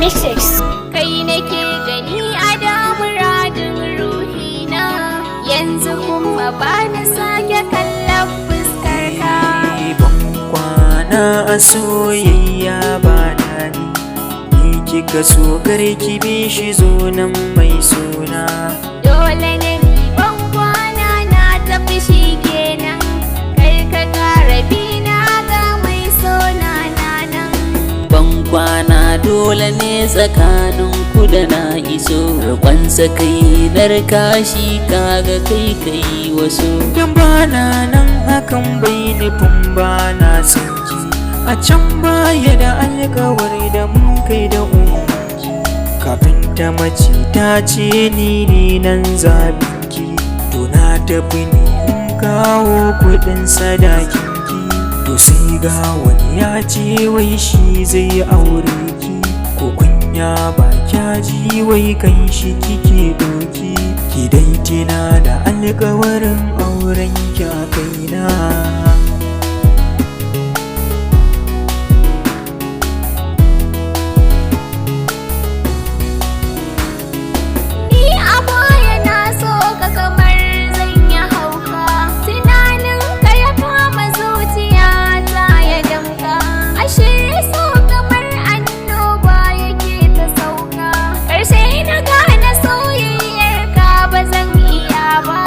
Mixes. Kai nake gani a damuradin ruhina, yanzu kuma ba ni sake kallon fuskar ka. Ban kwana a soyayya ba daɗi, ni kika so ki bi shi, zo nan mai suna. Dole ne ni ban kwana, na tafi shi kenan, kar ka kara bina, ga mai sona na nan. Ban kwana dole ne tsakanin ku da na iso, rikon kai narkashi, kaga kai kai wasu. Dan bana nan hakan bai nufin ba na son ki. A can baya da alkawari da mun kai da umarki, kafin ta mace ta ce ni ne nan zabinki. To na tafi ne in kawo kudin sadakinki, to sai ga wani ya ce wai shi zai aure ki. Ko kunya ba kya ji, wai kan shi kike doki? Ki dai tina da alkawarin auren ki a kaina. Ni a baya na so ka kamar zan yi hauka, tunanin ka ya kama zuciya ta ya damka. Ashe so kamar annoba yake ta sauka, ƙarshe na gane soyayyar ka ba zan iya ba.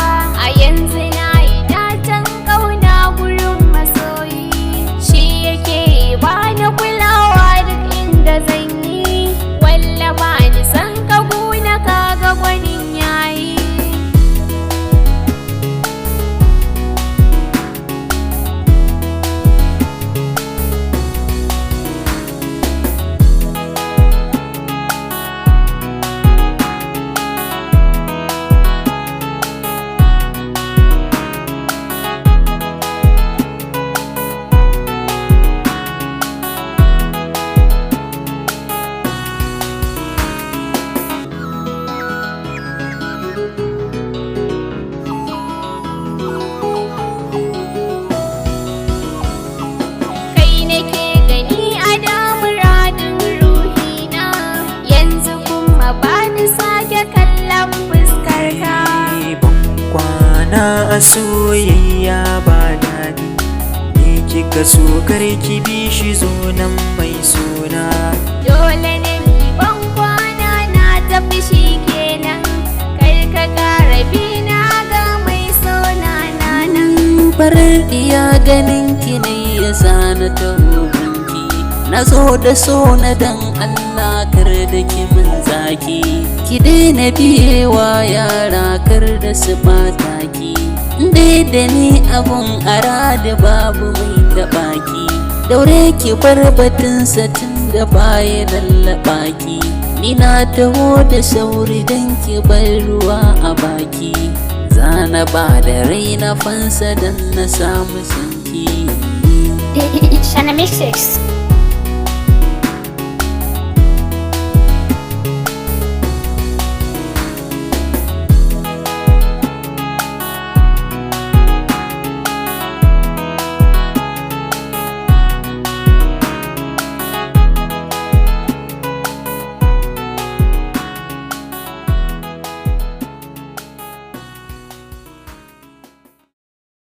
A yanzu na yi dacen ƙauna gurin masoyi, shi yake bani kulawa duk inda zan yi. Walla ba ni san ka guna, kaga gwanin yayi. Kai nake gani a damuradin ruhina, yanzu kuma ba ni sake kallon fuskar ka. Ban kwana a soyayya ba daɗi, ni kika so ki bi shi, zo nan mai suna. Dole ne ni ban kwana, na tafi shi kenan, kar ka kara bina, ga mai sona na nan. Farar diya, ganin ki ne ya sa na taho gunki, na zo da so na dan Allah kar da ki min zaki. Ki daina biyewa yara, kar da su bata ki. Dai da ni abun arada babu mai taɓa ki. Daure ki bar batun tun da baya lallaba ki. Ni na taho da sauri dan ki bar ruwa a baki. Zana ba da raina fansa dan na samu sanki. Shana Mixes.